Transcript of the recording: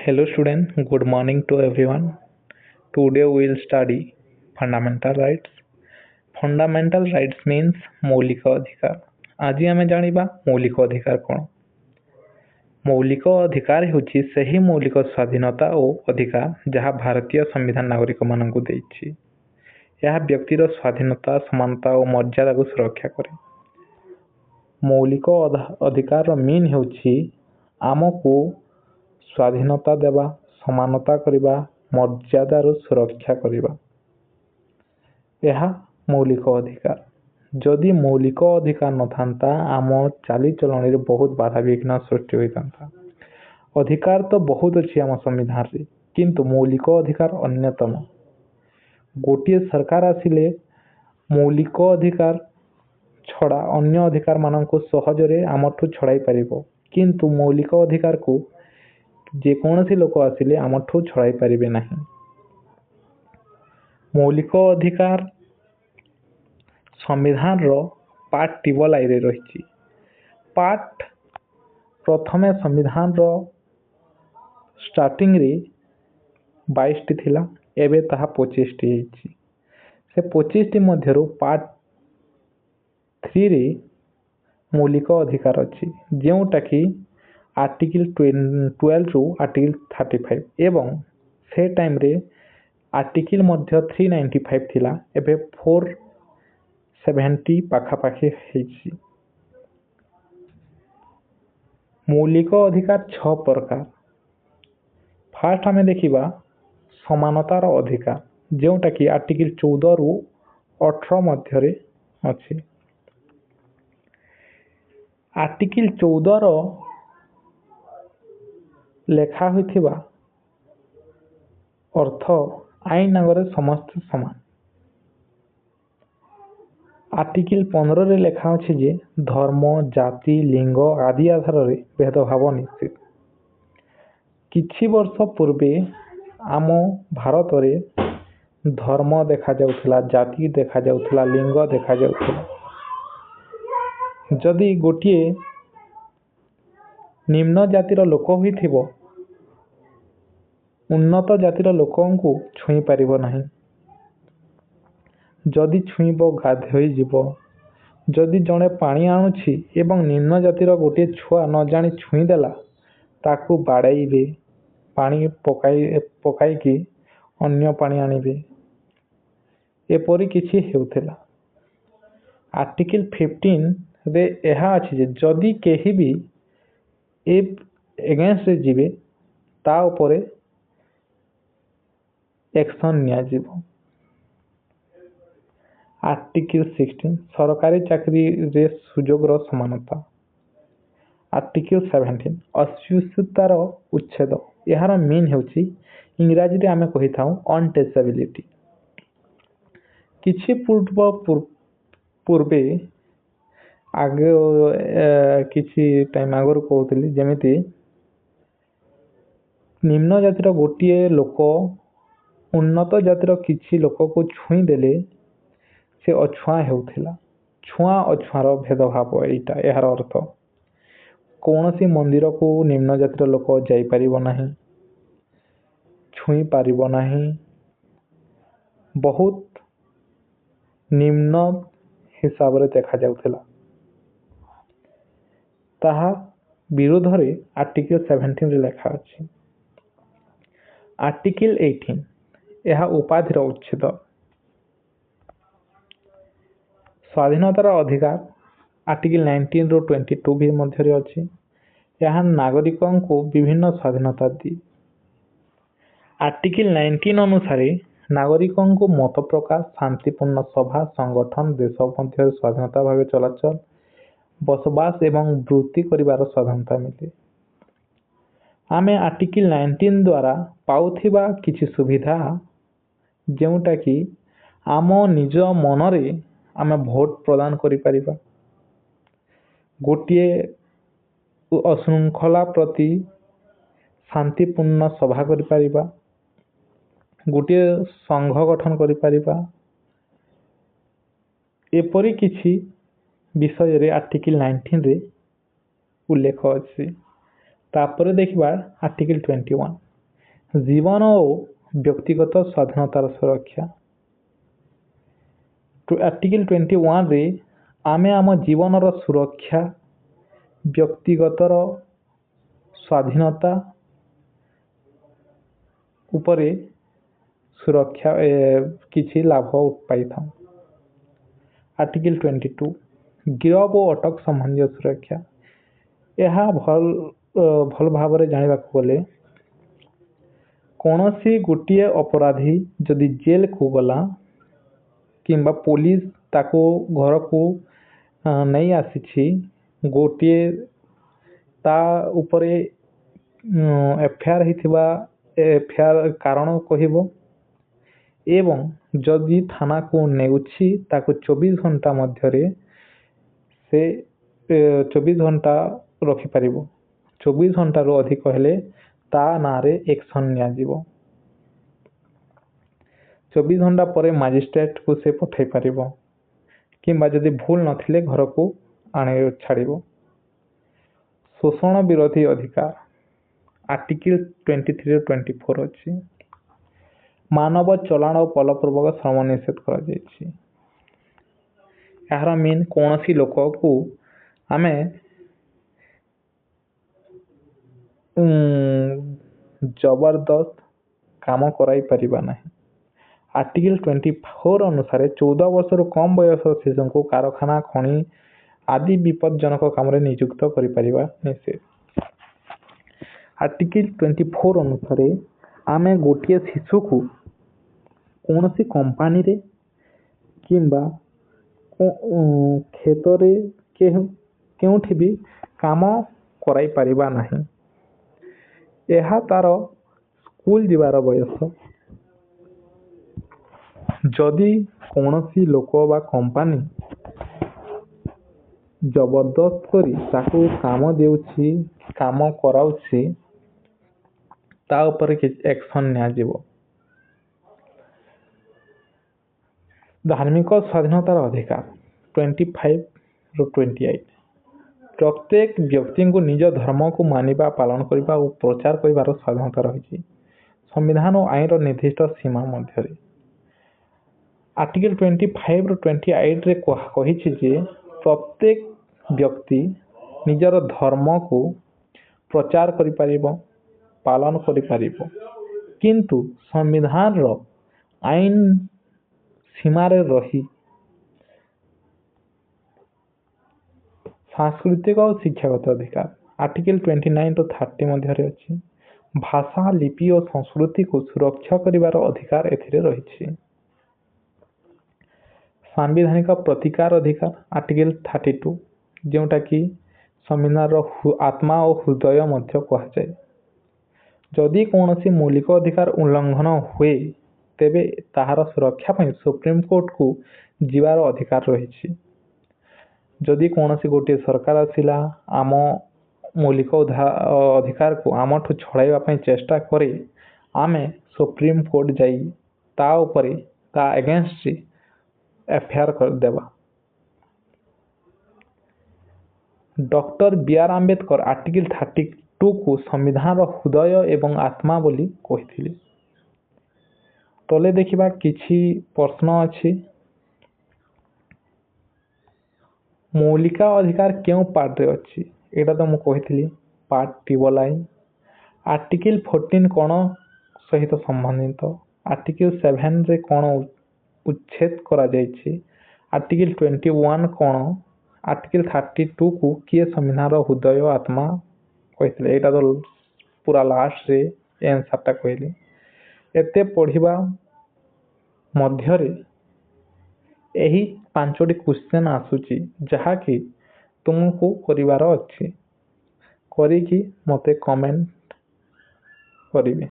Hello student, good morning to everyone. Today we will study fundamental rights. Fundamental rights means ମୌଳିକ ଅଧିକାର। ଆଜି ଆମେ ଜାଣିବା ମୌଳିକ ଅଧିକାର କ'ଣ। ମୌଳିକ ଅଧିକାର ହେଉଛି ସେହି ମୌଳିକ ସ୍ୱାଧୀନତା ଓ ଅଧିକାର ଯାହା ଭାରତୀୟ ସମ୍ବିଧାନ ନାଗରିକମାନଙ୍କୁ ଦେଇଛି। ଏହା ବ୍ୟକ୍ତିର ସ୍ୱାଧୀନତା, ସମାନତା ଓ ମର୍ଯ୍ୟାଦାକୁ ସୁରକ୍ଷା କରେ। ମୌଳିକ ଅଧିକାରର ମିନ୍ ହେଉଛି ଆମକୁ ସ୍ୱାଧୀନତା ଦେବା, ସମାନତା କରିବା, ମର୍ଯ୍ୟାଦାରୁ ସୁରକ୍ଷା କରିବା। ଏହା ମୌଳିକ ଅଧିକାର। ଯଦି ମୌଳିକ ଅଧିକାର ନଥାନ୍ତା, ଆମ ଚାଲିଚଳଣିରେ ବହୁତ ବାଧାବିଘ୍ନ ସୃଷ୍ଟି ହୋଇଥାନ୍ତା। ଅଧିକାର ତ ବହୁତ ଅଛି ଆମ ସମ୍ବିଧାନରେ, କିନ୍ତୁ ମୌଳିକ ଅଧିକାର ଅନ୍ୟତମ। ଗୋଟିଏ ସରକାର ଆସିଲେ ମୌଳିକ ଅଧିକାର ଛଡ଼ା ଅନ୍ୟ ଅଧିକାରମାନଙ୍କୁ ସହଜରେ ଆମଠୁ ଛଡ଼ାଇ ପାରିବ, କିନ୍ତୁ ମୌଳିକ ଅଧିକାରକୁ ଯେକୌଣସି ଲୋକ ଆସିଲେ ଆମଠୁ ଛଡ଼ାଇ ପାରିବେ ନାହିଁ। ମୌଳିକ ଅଧିକାର ସମ୍ବିଧାନର ପାର୍ଟ ଟ୍ରିପଲ୍ ଆଇରେ ରହିଛି। ପାର୍ଟ ପ୍ରଥମେ ସମ୍ବିଧାନର ଷ୍ଟାର୍ଟିଂରେ 22ଟି ଥିଲା, ଏବେ ତାହା 25ଟି ହେଇଛି। ସେ 25ଟି ମଧ୍ୟରୁ ପାର୍ଟ 3ରେ ମୌଳିକ ଅଧିକାର ଅଛି, ଯେଉଁଟାକି ଆର୍ଟିକିଲ୍ 12ରୁ ଆର୍ଟିକିଲ୍ 35, ଏବଂ ସେ ଟାଇମ୍ରେ ଆର୍ଟିକିଲ୍ ମଧ୍ୟ 395 ଥିଲା, ଏବେ 470 ପାଖାପାଖି ହେଇଛି। ମୌଳିକ ଅଧିକାର 6 ପ୍ରକାର। ଫାର୍ଷ୍ଟ ଆମେ ଦେଖିବା ସମାନତାର ଅଧିକାର, ଯେଉଁଟାକି ଆର୍ଟିକିଲ୍ 14ରୁ 18 ମଧ୍ୟରେ ଅଛି। ଆର୍ଟିକିଲ୍ 14ର ଲେଖା ହୋଇଥିବା ଅର୍ଥ ଆଇନ ଆଗରେ ସମସ୍ତେ ସମାନ। ଆର୍ଟିକିଲ୍ 15ରେ ଲେଖା ଅଛି ଯେ ଧର୍ମ, ଜାତି, ଲିଙ୍ଗ ଆଦି ଆଧାରରେ ଭେଦଭାବ ନିଷେଧ। କିଛି ବର୍ଷ ପୂର୍ବେ ଆମ ଭାରତରେ ଧର୍ମ ଦେଖାଯାଉଥିଲା, ଜାତି ଦେଖାଯାଉଥିଲା, ଲିଙ୍ଗ ଦେଖାଯାଉଥିଲା। ଯଦି ଗୋଟିଏ ନିମ୍ନ ଜାତିର ଲୋକ ହୋଇଥିବ, ଉନ୍ନତ ଜାତିର ଲୋକଙ୍କୁ ଛୁଇଁ ପାରିବ ନାହିଁ। ଯଦି ଛୁଇଁବ, ଗାଧୋଇଯିବ। ଯଦି ଜଣେ ପାଣି ଆଣୁଛି ଏବଂ ନିମ୍ନ ଜାତିର ଗୋଟିଏ ଛୁଆ ନ ଜାଣି ଛୁଇଁଦେଲା, ତାକୁ ବାଡ଼େଇବେ, ପାଣି ପକାଇ ପକାଇକି ଅନ୍ୟ ପାଣି ଆଣିବେ। ଏପରି କିଛି ହେଉଥିଲା। ଆର୍ଟିକିଲ୍ 15ରେ ଏହା ଅଛି ଯେ ଯଦି କେହି ବି ଏ ଏଗେନଷ୍ଟରେ ଯିବେ, ତା ଉପରେ ଆକ୍ସନ୍ ନିଆଯିବ। ଆର୍ଟିକିଲ୍ 16, ସରକାରୀ ଚାକିରିରେ ସୁଯୋଗର ସମାନତା। ଆର୍ଟିକିଲ୍ 17, ଅସ୍ପୃଶ୍ୟତାର ଉଚ୍ଛେଦ। ଏହାର ମିନ୍ ହେଉଛି, ଇଂରାଜୀରେ ଆମେ କହିଥାଉ ଅନଟଚେବିଲିଟି। କିଛି ପୂର୍ବେ ଆଗ, କିଛି ଟାଇମ୍ ଆଗରୁ କହୁଥିଲି, ଯେମିତି ନିମ୍ନ ଜାତିର ଗୋଟିଏ ଲୋକ ଉନ୍ନତ ଜାତିର କିଛି ଲୋକକୁ ଛୁଇଁ ଦେଲେ ସେ ଅଛୁଆଁ ହେଉଥିଲା। ଛୁଆଁ ଅଛୁଆଁର ଭେଦଭାବ ଏଇଟା ଏହାର ଅର୍ଥ। କୌଣସି ମନ୍ଦିରକୁ ନିମ୍ନ ଜାତିର ଲୋକ ଯାଇପାରିବ ନାହିଁ, ଛୁଇଁ ପାରିବ ନାହିଁ, ବହୁତ ନିମ୍ନ ହିସାବରେ ଦେଖାଯାଉଥିଲା। ତାହା ବିରୋଧରେ ଆର୍ଟିକିଲ୍ 17ରେ ଲେଖା ଅଛି। ଆର୍ଟିକିଲ୍ 18, ଏହା ଉପାଧିର ଉଚ୍ଛେଦ। ସ୍ୱାଧୀନତାର ଅଧିକାର ଆର୍ଟିକିଲ୍ 19ରୁ 22 ବି ମଧ୍ୟରେ ଅଛି। ଏହା ନାଗରିକଙ୍କୁ ବିଭିନ୍ନ ସ୍ୱାଧୀନତା ଦିଏ। ଆର୍ଟିକିଲ୍ 19 ଅନୁସାରେ ନାଗରିକଙ୍କୁ ମତ ପ୍ରକାଶ, ଶାନ୍ତିପୂର୍ଣ୍ଣ ସଭା, ସଂଗଠନ, ଦେଶ ମଧ୍ୟରେ ସ୍ୱାଧୀନତା ଭାବେ ଚଳାଚଳ, ବସବାସ ଏବଂ ବୃତ୍ତି କରିବାର ସ୍ୱାଧୀନତା ମିଳେ। ଆମେ ଆର୍ଟିକିଲ୍ 19 ଦ୍ୱାରା ପାଉଥିବା କିଛି ସୁବିଧା, ଯେଉଁଟାକି ଆମ ନିଜ ମନରେ ଆମେ ଭୋଟ ପ୍ରଦାନ କରିପାରିବା, ଗୋଟିଏ ଅଶୃଙ୍ଖଳା ପ୍ରତି ଶାନ୍ତିପୂର୍ଣ୍ଣ ସଭା କରିପାରିବା, ଗୋଟିଏ ସଂଘ ଗଠନ କରିପାରିବା, ଏପରି କିଛି ବିଷୟରେ ଆର୍ଟିକିଲ୍ 19ରେ ଉଲ୍ଲେଖ ଅଛି। ତାପରେ ଦେଖିବା ଆର୍ଟିକିଲ୍ 21। ଜୀବନ ଓ ବ୍ୟକ୍ତିଗତ ସ୍ୱାଧୀନତାର ସୁରକ୍ଷା। ଆର୍ଟିକିଲ୍ 21ରେ ଆମେ ଆମ ଜୀବନର ସୁରକ୍ଷା, ବ୍ୟକ୍ତିଗତର ସ୍ୱାଧୀନତା ଉପରେ ସୁରକ୍ଷା କିଛି ଲାଭ ପାଇଥାଉ। ଆର୍ଟିକିଲ୍ 22, ଗିରଫ ଓ ଅଟକ ସମ୍ବନ୍ଧୀୟ ସୁରକ୍ଷା। ଏହା ଭଲ ଭାବରେ ଜାଣିବାକୁ ଗଲେ, କୌଣସି ଗୋଟିଏ ଅପରାଧୀ ଯଦି ଜେଲକୁ ଗଲା କିମ୍ବା ପୋଲିସ ତାକୁ ଘରକୁ ନେଇ ଆସିଛି, ଗୋଟିଏ ତା ଉପରେ ଏଫଆଇଆର୍ ହେଇଥିବା ଏଫଆଇଆର୍ କାରଣ କହିବ ଏବଂ ଯଦି ଥାନାକୁ ନେଉଛି, ତାକୁ 24 ଘଣ୍ଟା ମଧ୍ୟରେ ସେ 24 ଘଣ୍ଟା ରଖିପାରିବ। 24 ଘଣ୍ଟାରୁ ଅଧିକ ହେଲେ ତା ନାଁରେ ଏକ୍ସନ୍ ନିଆଯିବ। 24 ଘଣ୍ଟା ପରେ ମାଜିଷ୍ଟ୍ରେଟକୁ ସେ ପଠାଇ ପାରିବ କିମ୍ବା ଯଦି ଭୁଲ ନଥିଲେ ଘରକୁ ଆଣି ଛାଡ଼ିବ। ଶୋଷଣ ବିରୋଧୀ ଅଧିକାର ଆର୍ଟିକିଲ୍ 23, 24 ଅଛି। ମାନବ ଚଲାଣ ଓ ବଳପୂର୍ବକ ଶ୍ରମ ନିଷେଧ କରାଯାଇଛି। ଏହାର ମିନ୍ କୌଣସି ଲୋକକୁ ଆମେ ଜବରଦସ୍ତ କାମ କରାଇ ପାରିବା ନାହିଁ। ଆର୍ଟିକିଲ୍ 24 ଅନୁସାରେ 14 ବର୍ଷରୁ କମ୍ ବୟସର ଶିଶୁଙ୍କୁ କାରଖାନା, ଖଣି ଆଦି ବିପଦଜନକ କାମରେ ନିଯୁକ୍ତ କରିପାରିବା ନିଷେଧ। ଆର୍ଟିକିଲ୍ 24 ଅନୁସାରେ ଆମେ ଗୋଟିଏ ଶିଶୁକୁ କୌଣସି କମ୍ପାନୀରେ କିମ୍ବା କ୍ଷେତରେ କେଉଁଠି ବି କାମ କରାଇ ପାରିବା ନାହିଁ। ଏହା ତାର ସ୍କୁଲ ଯିବାର ବୟସ। ଯଦି କୌଣସି ଲୋକ ବା କମ୍ପାନୀ ଜବରଦସ୍ତ କରି ତାକୁ କାମ ଦେଉଛି, କାମ କରାଉଛି, ତା ଉପରେ କିଛି ଆକ୍ସନ୍ ନିଆଯିବ। ଧାର୍ମିକ ସ୍ୱାଧୀନତାର ଅଧିକାର 25ରୁ 28। ପ୍ରତ୍ୟେକ ବ୍ୟକ୍ତିଙ୍କୁ ନିଜ ଧର୍ମକୁ ମାନିବା, ପାଳନ କରିବା ଓ ପ୍ରଚାର କରିବାର ସ୍ୱାଧୀନତା ରହିଛି, ସମ୍ବିଧାନ ଓ ଆଇନର ନିର୍ଦ୍ଦିଷ୍ଟ ସୀମା ମଧ୍ୟରେ। ଆର୍ଟିକିଲ୍ 25ରୁ 28ରେ କହିଛି ଯେ ପ୍ରତ୍ୟେକ ବ୍ୟକ୍ତି ନିଜର ଧର୍ମକୁ ପ୍ରଚାର କରିପାରିବ, ପାଳନ କରିପାରିବ, କିନ୍ତୁ ସମ୍ବିଧାନର ଆଇନ ସୀମାରେ ରହି। ସାଂସ୍କୃତିକ ଓ ଶିକ୍ଷାଗତ ଅଧିକାର ଆର୍ଟିକିଲ୍ 29 ଟୁ 30 ମଧ୍ୟରେ ଅଛି। ଭାଷା, ଲିପି ଓ ସଂସ୍କୃତିକୁ ସୁରକ୍ଷା କରିବାର ଅଧିକାର ଏଥିରେ ରହିଛି। ସାମ୍ବିଧାନିକ ପ୍ରତିକାର ଅଧିକାର ଆର୍ଟିକିଲ୍ 32, ଯେଉଁଟାକି ସମ୍ବିଧାନର ଆତ୍ମା ଓ ହୃଦୟ ମଧ୍ୟ କୁହାଯାଏ। ଯଦି କୌଣସି ମୌଳିକ ଅଧିକାର ଉଲ୍ଲଂଘନ ହୁଏ, ତେବେ ତାହାର ସୁରକ୍ଷା ପାଇଁ ସୁପ୍ରିମକୋର୍ଟକୁ ଯିବାର ଅଧିକାର ରହିଛି। ଯଦି କୌଣସି ଗୋଟିଏ ସରକାର ଆସିଲା, ଆମ ମୌଳିକ ଅଧିକାରକୁ ଆମଠୁ ଛଡ଼ାଇବା ପାଇଁ ଚେଷ୍ଟା କରେ, ଆମେ ସୁପ୍ରିମକୋର୍ଟ ଯାଇ ତା ଉପରେ, ତା ଏଗେନଷ୍ଟରେ ଏଫଆଇଆର୍ କରିଦେବା। ଡକ୍ଟର ବି ଆର୍ ଆମ୍ବେଦକର ଆର୍ଟିକିଲ୍ 32କୁ ସମ୍ବିଧାନର ହୃଦୟ ଏବଂ ଆତ୍ମା ବୋଲି କହିଥିଲେ। ତଲେ ଦେଖିବା, କିଛି ପ୍ରଶ୍ନ ଅଛି। ମୌଳିକ ଅଧିକାର କେଉଁ ପାର୍ଟରେ ଅଛି? ଏଇଟା ତ ମୁଁ କହିଥିଲି, ପାର୍ଟ ଟ୍ରିବଲ୍ I. Article 14 କ'ଣ ସହିତ ସମ୍ବନ୍ଧିତ? ଆର୍ଟିକିଲ୍ 7ରେ କ'ଣ ଉଚ୍ଛେଦ କରାଯାଇଛି? ଆର୍ଟିକିଲ୍ 21 କ'ଣ? ଆର୍ଟିକିଲ୍ 32କୁ କିଏ ସମ୍ବିଧାନର ହୃଦୟ ଆତ୍ମା କହିଥିଲେ? ଏଇଟା ତ ପୁରା ଲାଷ୍ଟରେ ଆନ୍ସର୍ଟା କହିଲି। ଏତେ ପଢ଼ିବା ମଧ୍ୟରେ ଏହି 5ଟି କ୍ୱେଶ୍ଚନ୍ ଆସୁଛି, ଯାହାକି ତୁମକୁ କରିବାର ଅଛି। କରିକି ମୋତେ କମେଣ୍ଟ କରିବେ।